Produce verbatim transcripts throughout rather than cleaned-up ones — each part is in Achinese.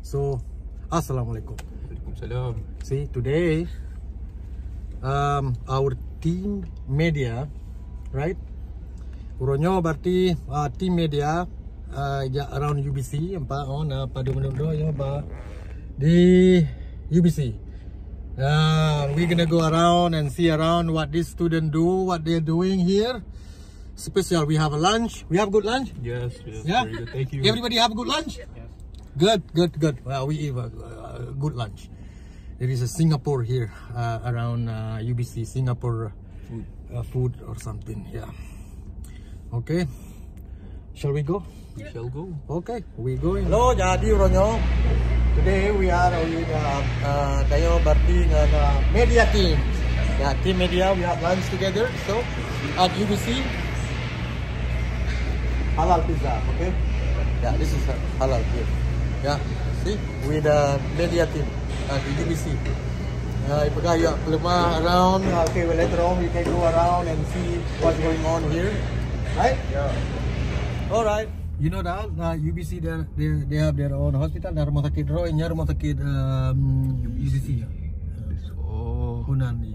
So, assalamualaikum. Waalaikumsalam. See, today, um, our team media, right? Uroe nyoe berarti, uh, team media, uh, jak around U B C, nampak, oh, na padum mandum droe nyoe ba di U B C. Uh, we gonna go around and see around what this student do, what they're doing here. Special, we have a lunch. We have good lunch? Yes, yes, yeah? Very good. Thank you. Everybody have good lunch? Yes. Good, good, good. Well, we eat a, uh, good lunch. There is a Singapore here, uh, around, uh, U B C, Singapore, food. Uh, food or something, yeah. Okay. Shall we go? We shall go. Okay, we going. Hello, jadi uroe nyoe. Today we are with, uh, uh, Dayo Barti dengan, uh, media team. Yeah, team media, we have lunch together. So, at U B C, halal pizza, okay? Yeah, this is halal food. Yeah, see? With the media team at U B C. Uh, ipeugah yue peuleumah around. Okay, well, later on we can go around and see what's going on here. Right? Yeah. Alright. You know that, uh, U B C, they, they, they have their own hospital, dan rumah sakit droe, nyan rumah sakit, um, U B C. U B C. Oh. Kunan ni.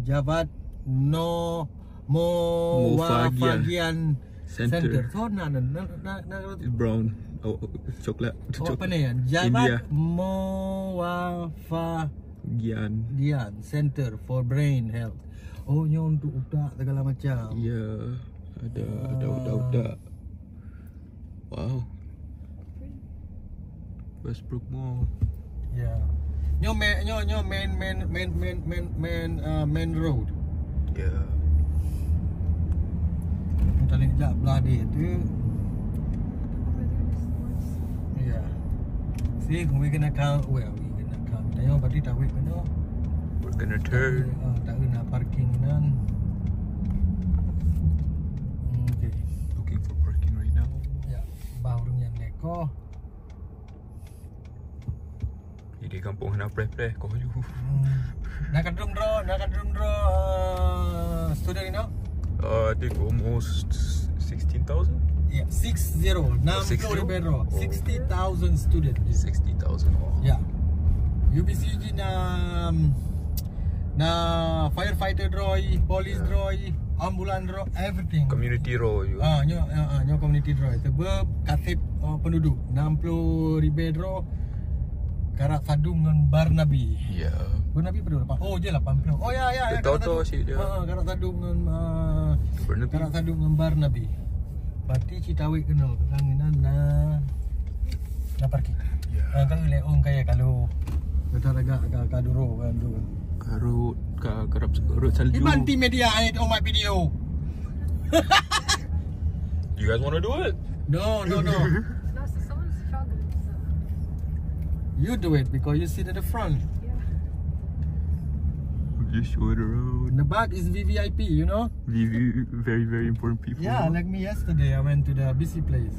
Javad No Mowafagian Center. Center. So, na, na, na, na, na, Brown. Oh, coklat. Oh, apa ni? Javad India. Mowafagian Gian. Center for Brain Health. Oh, nyoe untuk utak segala macam. Ya, ada, ada utak-utak. Wow. Westbrook Mall. Ya. Nyoe main, nyoe, nyoe main, main, main, main, main, main, uh, main road. Ya. Kita lihat jak belah dia tu. Ya. See, we gonna come, well, we gonna come. Tengok berarti tak wait kena. We're gonna turn. Ah, tak kena parking nan. Hmm, okay. Looking for parking right now. Ya, bah ureueng nyang neko. Jadi kampung hana preh-preh, koh ju. Hmm. Na kadum droe, na kadum droe, uh, student inoe? Uh, I think almost sixteen thousand? Yeah, six zero, oh, six zero? Enam puluh ribu droe. Oh. Sixty thousand student. Sixty thousand, oh. Yeah. U B C G na, um, na firefighter droe, police droe, ambulans droe, everything. Community droe ju. Ah, nyoe, ah, ah, nyoe community droe. Sebab kaseb, oh, penduduk enam puluh ribu droe. Karab sadum ngon Barnaby. Ya. Barnaby pada lapan. Oh, je lapan puluh. Oh, ya, ya, ya, karab sadum. Ha, karab sadum ngon, ah, Barnaby. Karab sadum ngon Barnaby. Berarti cit awet keunoe, kadang inan na, na parking. Ya. Ah, kan lé ong kaya kalau. Betul agak ka, ka duro kan tu. Karut, ka, karab, karut salju. Iban team media, I on my video. You guys wanna do it? No, no, no. No, so someone's struggling, so. You do it because you sit at the front. Yeah. Just show it around. In the back is V V I P, you know? V V, very, very important people. Yeah, like me yesterday, I went to the busy place.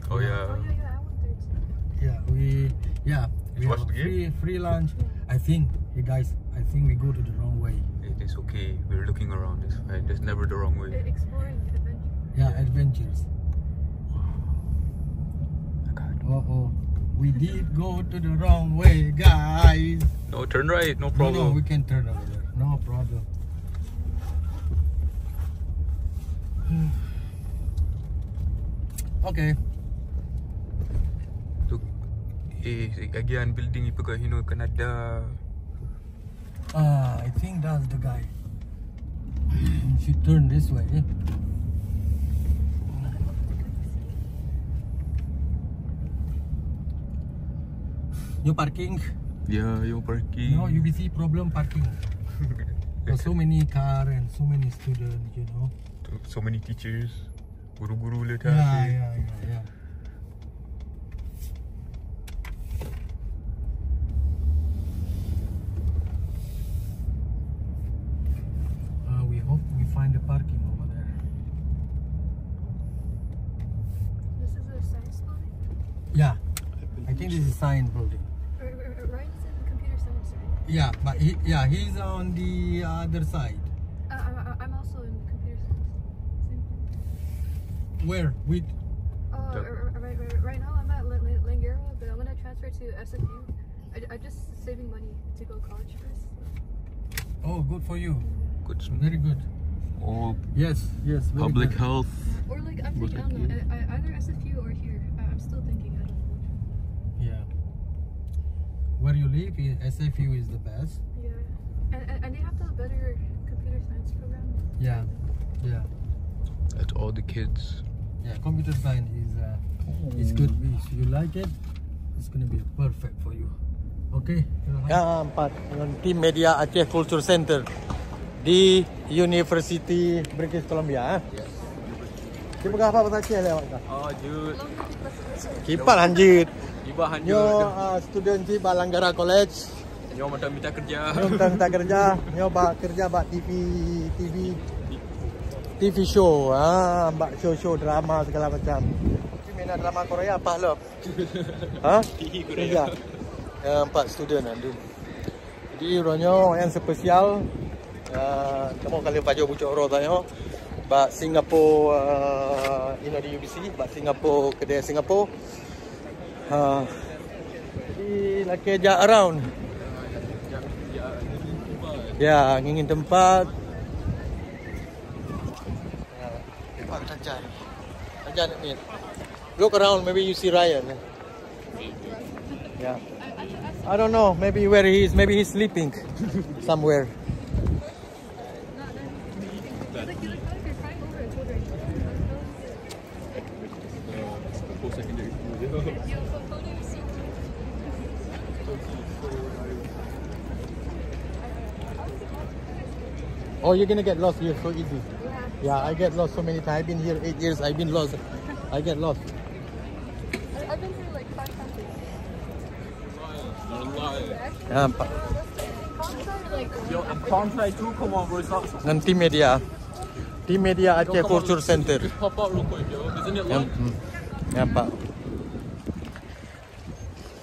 Oh, yeah. Oh, yeah, yeah, I went there too. Yeah, we, yeah, we have a free, free lunch. You watched the game? Yeah. I think, hey guys, I think we go to the wrong way. It is okay. We're looking around. It's fine. There's never the wrong way. E-, exploring adventure. Yeah, adventures. Wow. My God. Uh-oh. We did go to the wrong way, guys. No, turn right. No problem. No, no, we can turn over there. No problem. Okay. Tu, eh, bagian building ipeugah inoe Kanada. Ah, I think that's the guy. Should turn this way, eh? New parking. Yeah, new parking. No, U B C problem parking. There's so many car and so many students, you know. So, so many teachers. Guru-guru le dah. Yeah, yeah, yeah, yeah. Uh, we hope we find the parking over there. This is a science building? Yeah. I think this is science building. Right, right, right, right, it's in computer science, right? Yeah, but he, yeah, he's on the other side. Uh, I, I, I'm also in computer science. Same thing. Where? With? Uh, r-, r-, right, right, right now I'm at L-, L-, Langara, but I'm gonna to S F U. I, I'm just saving money to go college first. Oh, good for you. Good. Very good. Or Yes, yes, very public good. Health. Or, like, I'm thinking, I don't know, I, I, either S F U or here. I, I'm still thinking. I don't know which one. Yeah. Where you live, i- S F U is the best. Yeah. And, and, and they have the better computer science program. Yeah, yeah. At all the kids. Yeah, computer science is uh, is good. If you like it, it's gonna be perfect for you. Okay. Ya, empat dengan tim media Aceh Culture Center di University British Columbia. Eh. Dia peugah apa bahasa Aceh leh awak? Oh, jut. Kipat hanjut. Kipat hanjut. Nyoe uh, student cit bak Langgara College. Nyoe mantong mita kerja. Nyoe mantong mita kerja. Nyoe bak kerja bak T V, T V, T V show. Ah, bak show-show drama segala macam. Tapi main drama Korea apa lo? Ha? T V Korea. Ya, empat student ada. Jadi uroe nyoe nyang spesial, uh, kamoe kali pajoh bucok uroe tanyoe bak Singapore, uh, you know, di U B C, bak Singapore, kedai Singapore. Ha. Jadi lakée jak around. Ya, ngieng tempat. Ya, tempat raja ni. Raja ni. Look around, maybe you see Ryan. Yeah. I don't know. Maybe where he is. Maybe he's sleeping somewhere. Oh, you're gonna get lost here so easy. Yeah, I get lost so many times. I've been here eight years. I've been lost. I get lost. I- I've been here like five times. Nampak. Yo, I'm trying to come on, bro. It's not Ngon tim media. Tim media Aceh Culture Center. Just pop out real quick, yo. Isn't it lunch? Hmm. Nampak.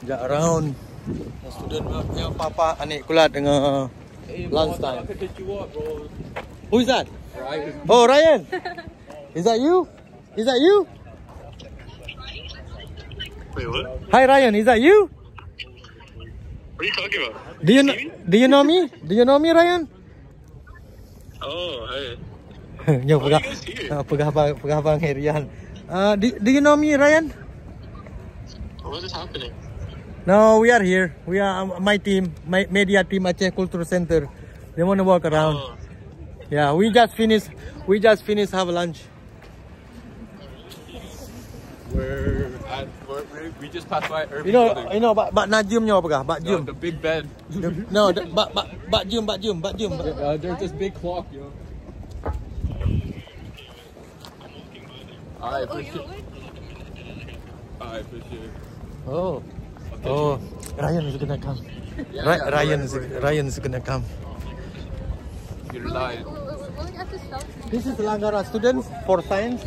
Jak around. Student, yo, papa, aneuk kulat dengan lunch time. I could hit you up, bro. Who is that? Ryan. Oh, Ryan. Is that you? Is that you? Wait, what? Hi, Ryan. Is that you? What are you talking about? Do you know? Do you know me? Do you know me, Ryan? Oh, hi. Nyoe peugah, peugah apa, peugah apa ngon Ryan? Uh, do, do you know me, Ryan? What is happening? No, we are here. We are, um, my team, my media team, Aceh Culture Center. They want to walk around. Oh. Yeah, we just finished. We just finished have lunch. We're at, we're, we we just passed by Urban You know, Building. You know, bak, bak Najum nyoe peugah, bak Jum. The big bed. The, no, the, bak, bak, bak Jum, bak Jum, bak Jum. Uh, there's this big clock, yo. I appreciate. I appreciate. Oh. Oh, Ryan is gonna come. Ryan is, Ryan is gonna come. You're lying. This is Langgara students for science.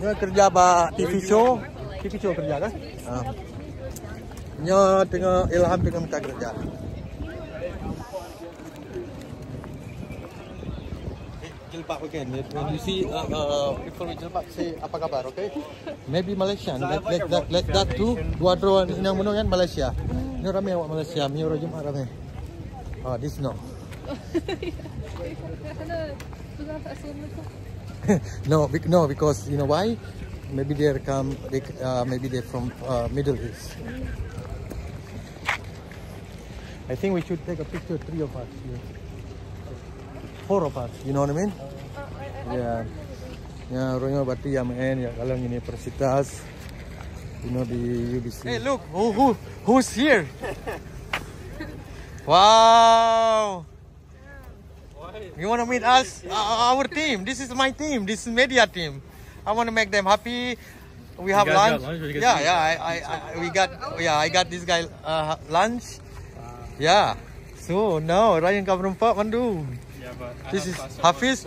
Nyoe kerja bak T V show. T V show kerja kan? Ah. Nyoe tengok Ilham tengok minta kerja. Jilbab again. When you see, uh, uh, people with jilbab, say apa khabar, okay? Maybe Malaysian. Let, let that, let that too. Dua drone inang bunoe kan Malaysia. Ni ramai awak Malaysia. Mi orang Jumat ramai. Ah, this no. No, bec- no, because you know why? Maybe they come. They, uh, maybe they're from uh, Middle East. I think we should take a picture, three of us. Yeah. Four of us, you know what I mean? Yeah. Ya, orang yang bati yang main ya kalau universitas, you know, di U B C. Hey, look, who who who's here? Wow. You want to meet us? Uh, our team. This is my team. This is media team. I want to make them happy. We have lunch. Yeah, yeah. I, I, I, we got, yeah. I got this guy uh, lunch. Yeah. So now Ryan ka meureumpok mandu. This is Hafiz.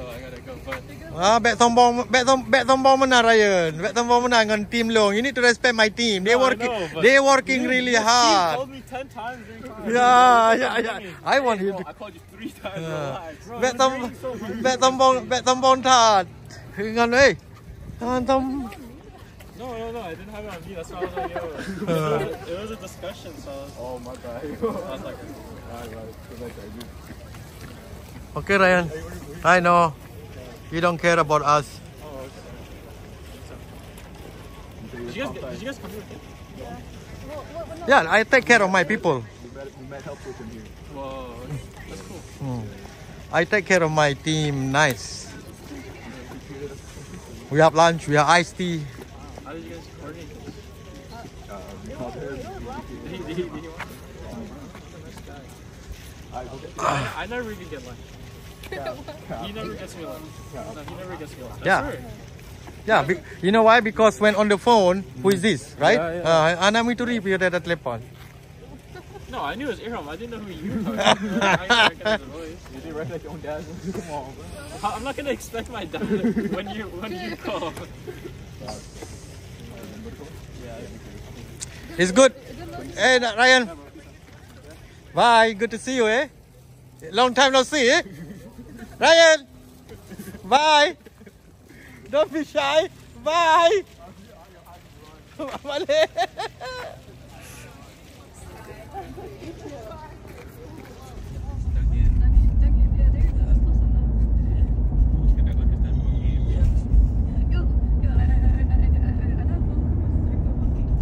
Ah, bèk sombong, bèk som, bèk sombong meunan Ryan. Bèk sombong meunan ngon team long. You need to respect my team. They working, they working really hard. Yeah, yeah, yeah. I want you to. Bèk tom, bèk tombong, bèk tombong that. Ngon eh. Ngon tom. No, no, no, I didn't have it on me. That's why I was like, yo. It was a, it was a discussion, so I was, oh my god, I was like, alright, right. So that's I do. Okay, Ryan. I know you don't care about us. Oh, okay. Did you guys, did you guys come here? Yeah, I take care of my people. We met, we met help with him here. Whoa, that's cool. Hmm. I take care of my team. Nice. We have lunch. We have iced tea. How did you guys coordinate this? Um, did he, did he, did he want? I, I never really get lunch. He never gets me lunch. No, he never gets me lunch. Yeah. Sure. Yeah, be, you know why? Because when on the phone, who is this, right? Yeah, yeah. Uh, anak mi turi pi ada telepon. No, I knew it was Iram. I didn't know who you were. I didn't recognize the voice. You didn't recognize your own dad? Come on, bro. I'm not gonna expect my dad when you, when you call. It's good. Hey, Ryan. Bye. Good to see you, eh? Long time no see, eh? Ryan. Bye. Don't be shy. Bye. Balik.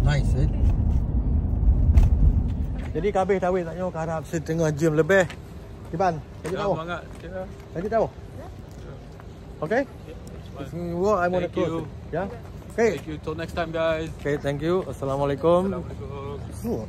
Nice, eh? Jadi ka habéh tawé tanyoe, ka harab siteungoh jeuem leubeh. Iban, lanjut tahu. Lanjut tahu. Okay? Well, I'm gonna close it. Yeah? Okay. Thank you. Till next time, guys. Okay, thank you. Assalamualaikum. Assalamualaikum.